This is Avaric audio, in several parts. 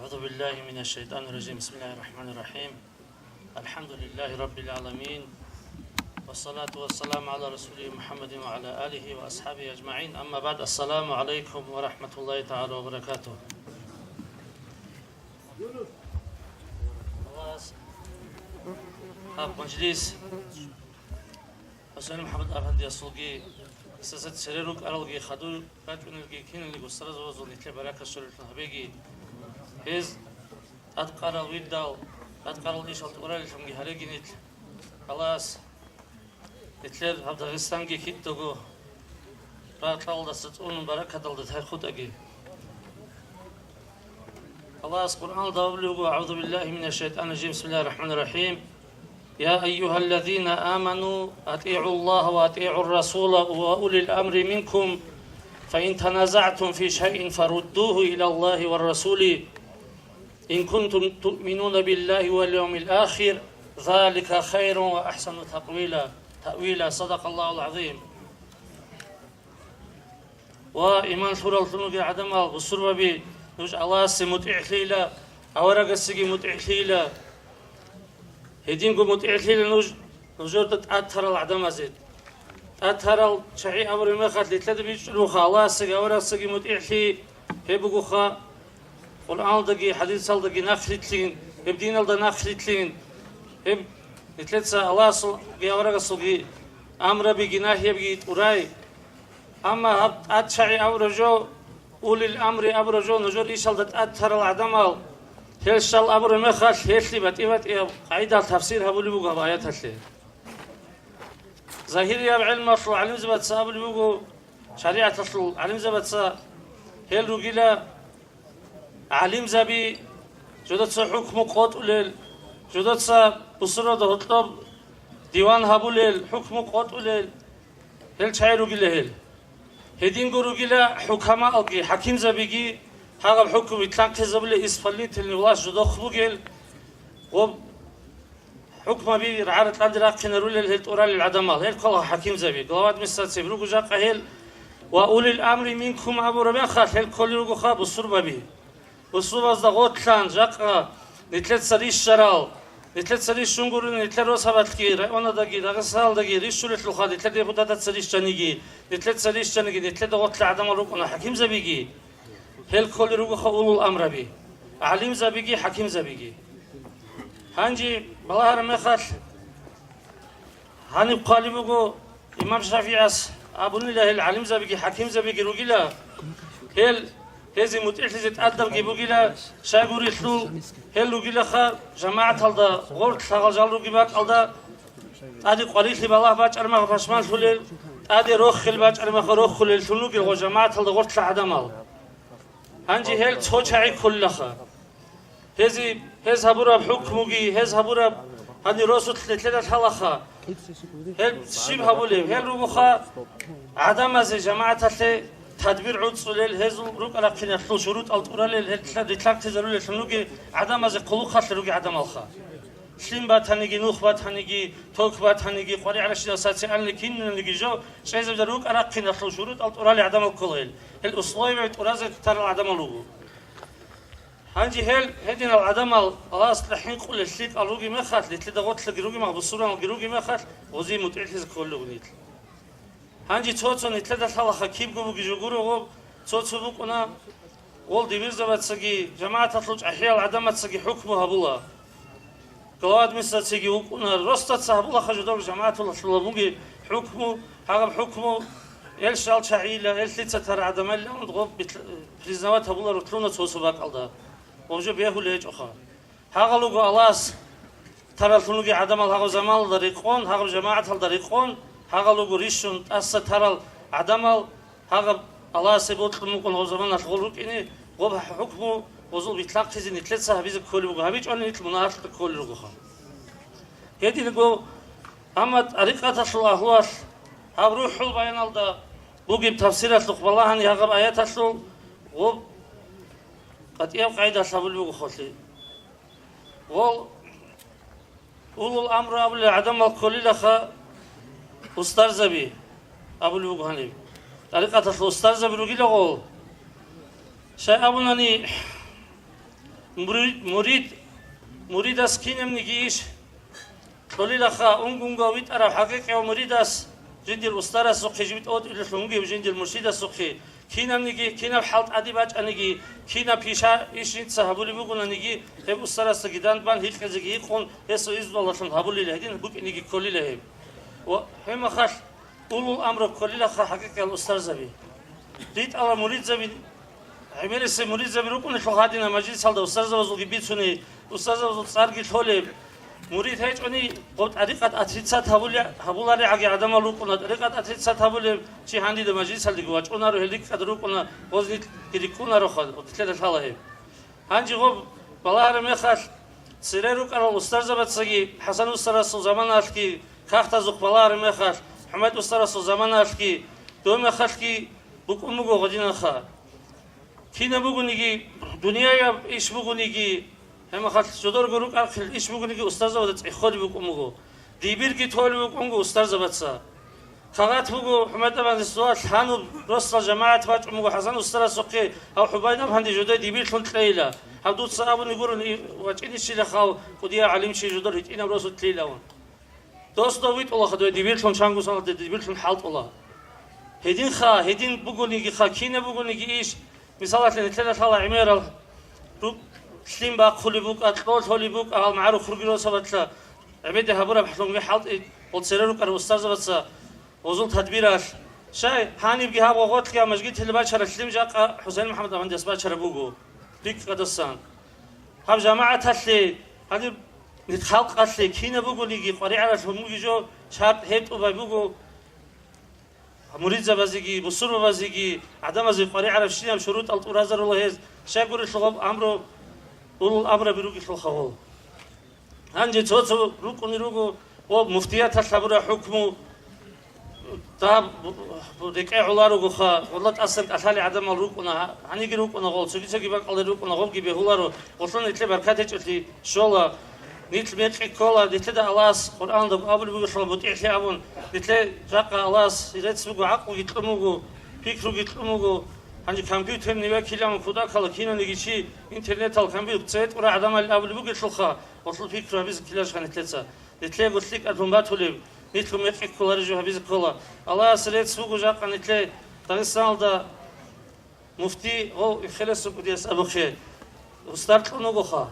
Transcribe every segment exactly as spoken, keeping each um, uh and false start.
أعوذ بالله من الشيطان الرجيم. بسم الله الرحمن الرحيم. الحمد لله رب العالمين. والصلاة والسلام على رسوله محمد وعلى آله وأصحابه أجمعين. أما بعد. السلام عليكم ورحمة الله تعالى وبركاته. Гьаб мажлис ХӀусейн МухӀаммад Афандиясулги, гьесда цере рукӀаралги, хадур рачӀунелги киналниги устарзабазул нилъер баракат щолелъун гьабеги. Гьез тӀадкъарал вирдал, тӀадкъарал ишал тӀуралеллъунги гьареги нилъ. Аллагьас нилъер гьаб Дагъистанги кидаго ракьалдаса цӀунун баракаталда тайхутӀаги. Аллагьас Къуръаналда абулеб буго: أعوذ بالله من الشيطان الرجيم. بسم الله الرحمن الرحيم. يا أيها الذين آمنوا أطيعوا الله وأطيعوا الرسول وأولي الأمر منكم، فإن تنازعتم في شيء فردوه إلى الله والرسول إن كنتم تؤمنون بالله واليوم الآخر، ذلك خير وأحسن تأويلا. تأويلا. صدق الله العظيم. Ва иман лъураллъун вугел гӀадамал, бусурбаби, нуж Аллагьасе мутӀигӀлъийила, аварагасеги мутӀигӀлъийила. Гьединго мутӀигӀлъийила нуж, нужерда тӀад тарал гӀадамазе. ТӀад тарал чагӀи абураб мехалъ, нилъеда бичӀчӀулеб бугоха, Аллагьасеги аварагасеги мутӀигӀлъи, гьеб бугоха Къуръаналдаги хӀадисалдаги нахърилълъин, гьеб диналда нахърилълъин, гьеб нилъеца Аллагьасулги аварагасулги амрабиги нагьиябги тӀурай. Амма гьаб тӀад чагӀи абураб жо, улил амри абураб жо, нужер ишалда тӀад тарал гӀадамал, гьел щал абураб мехалъ, гьелъие батӀи-батӀияб къагӀидал тафсир гьабулеб буго гьаб аяталъе. Загьирияб гӀелмалъул гӀалимзабаца абулеб буго, шаригӀаталъул гӀалимзабаца, гьел ругила гӀалимзаби, жодоца хӀукму къотӀулел, жодоца бусурбабазда гьоркьоб диван гьабулел, хӀукму къотӀулел, гьел чагӀи ругила гьел. Гьединго ругила хӀукамаалги, хӀакимзабиги, гьагъаб хӀукму вилълъанхъизабулел, исполнительный власть жодохъ бугел, гъоб хӀукмаби рагӀа-ратӀлъанде рахъинарулел гьел тӀуралел гӀадамал, гьел ккола хӀакимзаби, глава администрации руго жакъа гьел, ва улил амри минкум абураб мехалъ гьел кколел ругоха бусурбаби. Бусурбабазда гъорлъан жакъа нилъеца рищарал, нилъеца рищун гурони, нилъер росабалъги, районадаги, Дагъистаналдаги рищулелъулха, нилъер депутатаца рищаниги, нилъеца рищаниги, нилъеда гъорлъа гӀадамал рукӀуна хӀакимзабиги, гьел кколел ругоха улул амраби, гӀалимзабиги, хӀакимзабиги. Гьанже балагьараб мехалъ, гьаниб хъвалеб буго, имам ШафигӀас абунила, гьел гӀалимзабиги хӀакимзабиги ругила, гьел гьезие мутӀигӀлъизе тӀадабги бугила, щайгурелъул гьел ругилаха, жамагӀаталда гъорлъ лъагъал жал ругеб бакӀалда, тӀаде къварилъи балагь бачӀараб мехалъ пашманлъулел, тӀаде рохел бачӀараб мехалъ рохулеллъун ругел гъо жамагӀаталда гъорлъа гӀадамал. Гьанже гьел цо чагӀи кколилаха. Гьези, гьез гьабураб хӀукмуги, гьез гьабураб гьанир росулъ нилъеда лъалаха. Гьел щиб гьабулеб? Гьел ругоха гӀадамазе, жамагӀаталъе тадбир гӀуцӀулел, гьезул рукӀа-рахъиналъул шурутӀал тӀуралел, гьел рилълъанхъизарулеллъун ругел гӀадамазе хъулухъалъе ругел гӀадамалха. Лъим батаниги, нух батаниги, ток батаниги, къваригӀаращинал социальный киналниги жо, чӀезабизе рукӀа-рахъиналъул шурутӀал тӀуралел гӀадамал ккола гьел. Гьел условия тӀуразе тарал гӀадамал руго. Гьанже гьел гьединал гӀадамал Аллагьасда хӀинкъулел лъикӀал ругеб мехалъ, нилъеда гъорлъаги ругеб мехалъ, бусурбаналги ругеб мехалъ, гъозие мутӀигӀлъизе кколел руго нилъ. Гьанже цо-цо нилъеда лъалаха кибго бугеб жо гурого, цо-цо букӀуна, гъол дибирзабацаги, жамагӀаталъул чӀахӀиял гӀадамацаги хӀукму гьабула. Глава администрацииги вукӀуна, росдаца гьабулаха жодор жамагӀаталъула бугеб хӀукму, гьагъаб хӀукму, эл щал чагӀийила, эл лъица тара гӀадамалилан гъоб битл-, признавать гьабуларо лъуна цо-цо бакӀалда. Гъоб жо бегьулеб гьечӀоха. Гьагъал руго Аллагьас тараллъун ругел гӀадамал гьагъаб заманалда рекъон, гьагъаб жамагӀаталда рекъон, гьагъал руго рищун тӀаса тарал гӀадамал, гьагъаб Аллагьасе бокьун букӀун гъаб заманалъ гъол рукӀине, гъоб хӀукму гъозул битлъанхъизе нилъеца гьабизе кколеб буго, гьабичӀони нилъ мунагьалъукьа кколел ругоха. Гьединго, амма тӀарикъаталъул агьлуялъ гьаб РухӀул Баяналда бугеб тафсиралъухъ балагьани гьагъаб аяталъул гъоб къатӀияб къайдалъ гьабулеб буго холли. Гъол улул амру абулел гӀадамал кколилаха устарзаби абулеб буго гьаниб. ТӀарикъаталъул устарзаби ругила гъол. Щай абунани, Мурид, мурид, муридас кинабниги иш кьолилаха, унго-унгояв витӀарав хӀакъикъияв муридас жиндир устарасухъе жиб тӀотӀилелъун вугев, жиндир муршидасухъе кинабниги, кинаб хӀал тӀаде бачӀаниги, кинаб пиша иш жинца гьабулеб бугонаниги, гьеб устарасдаги данбан, гьикъизеги гьикъун, гьесул изнуялдалъун гьабулила, гьедин букӀинеги кколила гьеб. Ва гьеб мехалъ улул амру кколилаха хӀакъикъиял устарзаби. РитӀала муридзаби, гӀемерисел муридзаби рукӀунелъул гьадинаб мажлисалда устарзабазулги бицуней, устарзабазул цӀарги лъолеб. Мурид гьечӀони, гъоб тӀарикъат отрицать гьабули-, гьабуларигӀаги гӀадамал рукӀуна, тӀарикъат отрицать гьабулеб чи гьанидаб мажлисалдеги вачӀунаро, гьел рикӀкӀад рукӀуна, гъоз нилъги рикӀкӀунароха, нилъеда лъала гьеб. Гьанже гъоб балагьараб мехалъ, цере рукӀарал устарзабацаги, ХӀасан устарасул заманалъги, кагътазухъ балагьараб мехалъ, ХӀумед устарасул заманалъги, доб мехалъги букӀун буго гъодинаха. Кинаб бугониги, дунияб иш бугониги, гьеб мехалъ жодорго рукӀарахъел иш бугониги устарзабазда цӀехолеб букӀун буго. Дибирги толеб букӀунго устарзабаца. Кагъат буго, ХӀумед абанасда лъануб росдал жамагӀат бачӀун буго ХӀасан устарасухъе, гьав ХӀубайд абанде жодой дибирлъун кьейила. Гьав дуца абуни гурони вачӀинищилахъав кӀудияв гӀалимчи жодор гьитӀинаб росулъ лъилавун. Дос дов витӀулаха дой дибирлъун, чанго саналде дибирлъун хӀалтӀула. Гьединха, гьедин бугонигиха, кинаб бугониги иш, мисалалъе, нилъеда лъала гӀемерал ру-, лъим бахъулеб букӀа, кьо лъолеб букӀа, гьал магӀарухъ ругел росабалъа гӀебеде гьабураб хӀалунги хӀалтӀи, гъол цере рукӀараб устарзабаца гъозул тадбиралъ. Щай, гьанибги гьаб гъогъолъги гьаб мажгиталъе бачараб лъим жакъа ХӀусейн МухӀаммад абандияс бачараб буго, рикӀкӀадасан. Гьаб жамагӀаталъе, гьаниб халкъалъе кинаб бугониги къваригӀаралъун бугеб жо шартӀ гьеб тӀубай буго. Муридзабазеги, бусурбабазеги, гӀадамазе къваригӀарабщинаб шурутӀал тӀуразарула гьез, щайгурелъул гъаб амру, улул амраби ругелъулха гъол. Гьанже цо-цо рукӀуни руго, гъоб муфтияталъ гьабураб хӀукму дагьаб рекӀе гӀоларугоха, гъолла тӀасан кӀалъалел гӀадамал рукӀуна, гьаниги рукӀуна гъол, цоги-цоги бакӀалде рукӀуна, гъобги бегьуларо, гъолъул нилъер баркат гьечӀолъи щола. Нилъ мекъи ккола, нилъеда Аллагьас Къуръаналда абулеб бугелъул мутӀигӀлъи абун, нилъее жакъа Аллагьас рецц буго, гӀакълуги кьун буго, пикруги кьун буго. Гьанже компьютерный векилан кутакала кинаниги чи интернетал компьютер цӀе тӀура гӀадамал абулеб бугелъулха, гъолъул пикру гьабизе ккеларищха нилъеца? Нилъего лъикӀаблъун батулеб, нилъго мекъи кколареб жо гьабизе ккола. Аллагьас рецц буго жакъа нилъе Дагъистаналда муфти гъов Ихелесул кӀудияс абухъе устар кьун вугоха.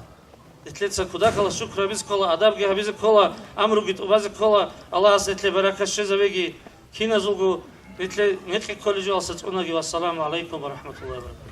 Нилъеца кутакала шукр гьабизе ккола, адабги гьабизе ккола, амруги тӀубазе ккола, Аллагьас нилъе баракат щвезавеги, киназулго нилъе мекъи кколеб жоялдаса цӀунаги. Вассаламу гӀалайкум ва рахӀматуллагьи ва баракатугь.